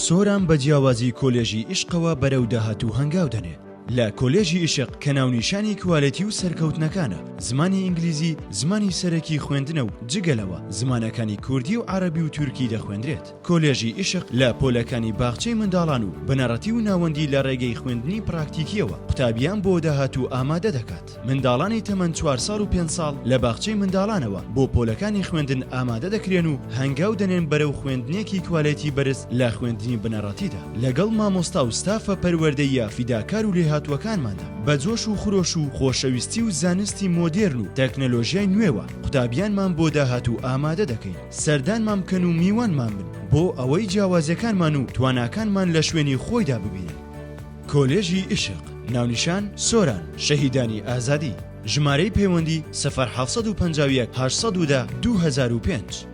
سۆران بە جیاوازی کۆلێژی ئیشقەوە بەرەو داهاتوو هەنگاو دەنێ. لە کۆلێژی ئیشق کە ناونیشانی کوالێتی و سەرکەوتنەکانە، زمانی ئینگلیزی زمانی سەرەکی خوێندنە و جگە لەوە زمانەکانی کوردی و عەرەبی و تورکی دەخوێندرێت. کۆلێژی ئیشق لە پۆلەکانی باخچەی منداڵان و بنەڕەتی و ناوەندی لە ڕێگەی خوێندنی پراکتیکییەوە قوتابیان بۆ داهاتوو ئامادە دەکات. منداڵانی تەمەن چوار ساڵ و پێنج ساڵ لە باخچەی منداڵانەوە بۆ پۆلەکانی خوێندن ئامادە دەکرێن و هەنگاو دەنێن بەرەو خوێندنێکی کوالێتی بەرز لە خوێندنی بنەڕەتیدا لەگەڵ مامۆستا و ستافە پەروەردەییە فیداکار و لێهاتووەکانماندا بە جۆش و خرۆش و خۆشەویستی و زانستی مۆدێرن و تەکنەلۆژیای نوێوە قوتابیانمان بۆ داهاتوو ئامادە دەکەین. سەردانمان بکەن و میوانمان بن بۆ ئەوەی جیاوازیەکانمان و تواناکانمان لە شوێنی خۆیدا ببینن. کۆلێژی ئیشق، ناونیشان، سۆران، شەهیدانی ئازادی، ژمارەی پەیوەندی، سفر 751 810 2005.